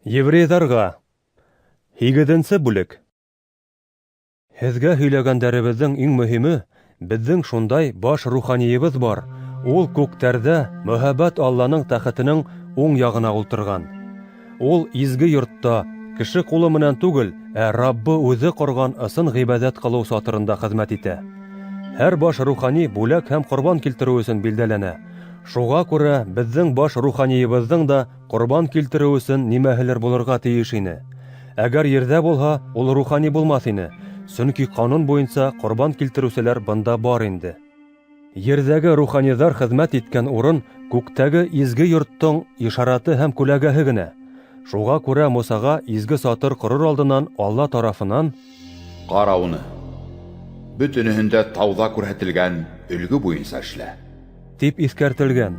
Еврейҙарға. Һигеҙенсе бүлек. Һеҙгә һөйләгәндәребеҙҙең иң мөһиме: беҙҙең шундай баш руханийыбыҙ бар, ул күктәрҙә мөһабәт Алланың тәхетенең уң яғына ултырған. Ул изге йортта, кеше ҡулы менән түгел, ә Раббы үҙе ҡорған ысын ғибәҙәт ҡылыу сатырында хеҙмәт итә. Һәр баш рухани бүләк һәм ҡорбан килтереү өсөн билдәләнә. Шуға күрә беҙҙең баш руханийыбыҙҙың да ҡорбан килтереү өсөн нимәһелер булырға тейеш ине. Әгәр ерҙә булһа, ул рухани булмаҫ ине, сөнки ҡанун буйынса ҡорбан килтереүселәр бында бар инде. Ерҙәге руханиҙар хеҙмәт иткән урын күктәге изге йорттоң ишараты һәм күләгәһе генә. Шуға күрә Мусаға изге сатыр ҡорор алдынан Алла тарафынан: "Ҡара уны, бөтөнөһөн дә тауҙа күрһәтелгән өлгө буйынса эшлә", тип иҫкәртелгән.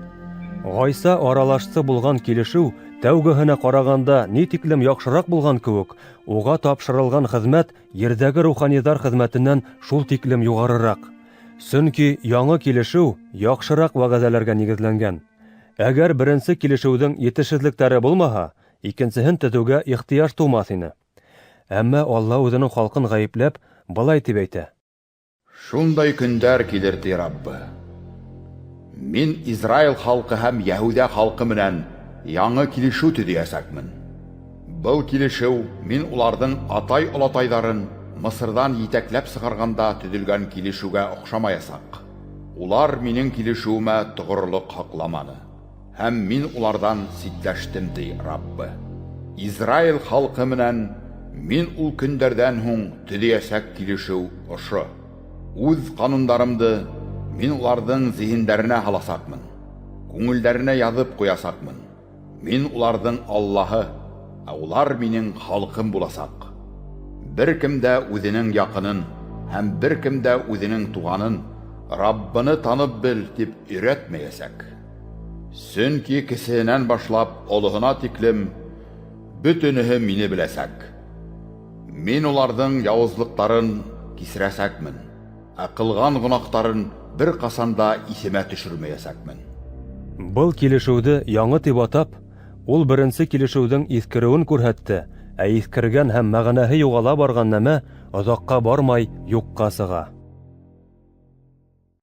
Ғайса аралашсы булған килешеү тәүгеһенә ҡарағанда ни тиклем яҡшыраҡ булған кеүек, уға тапшырылған хеҙмәт ерҙәге руханиҙар хеҙмәтенән шул тиклем юғарыраҡ. Сөнки яңы килешеү яҡшыраҡ вәғәҙәләргә нигеҙләнгән. Әгәр беренсе килешеүҙең етешһеҙлектәре булмаһа, икенсеһен төҙөүгә ихтыяж тыумаҫ ине. Әммә Алла үҙенең халҡын ғәйепләп, былай тип әйтә: "Шундай көндәр килер, ти Раббы. Мин Израил халҡы һәм Йәһүҙә халҡы менән яңы килешеү төҙөйәсәкмен. Был килешеү мин уларҙың атай-олатайҙарын Мысырҙан етәкләп сығарғанда төҙөлгән килешеүгә оҡшамаясаҡ. Улар минең килешеүемә тоғролоҡ һаҡламаны, һәм мин уларҙан ситләштем, ти Раббы. Израил халҡы менән мин ул көндәрҙән һуң төҙөйәсәк килешеү ошо: Үҙ ҡанундарымды мин уларҙың зиһендәренә һаласаҡмын, күңелдәренә яҙып ҡуясаҡмын. Мин уларҙың Аллаһы, ә улар минең халҡым буласаҡ. Бер кем дә үҙенең яҡынын һәм бер кем дә үҙенең туғанын Раббыны танып бел тип өйрәтмәйәсәк. Сөнки кесеһенән башлап олоһона тиклем бөтөнөһө мине беләсәк. Мин уларҙың яуызлыҡтарын кисерәсәкмен, ә ҡылған гонаһтарын бер ҡасан да иҫемә төшөрмәйәсәкмен." Был килешеүҙе яңы тип атап, ул беренсе килешеүҙең иҫкереүен күрһәтте, ә иҫкергән һәм мәғәнәһе юғала барған нәмә оҙаҡҡа бармай юҡҡа сыға.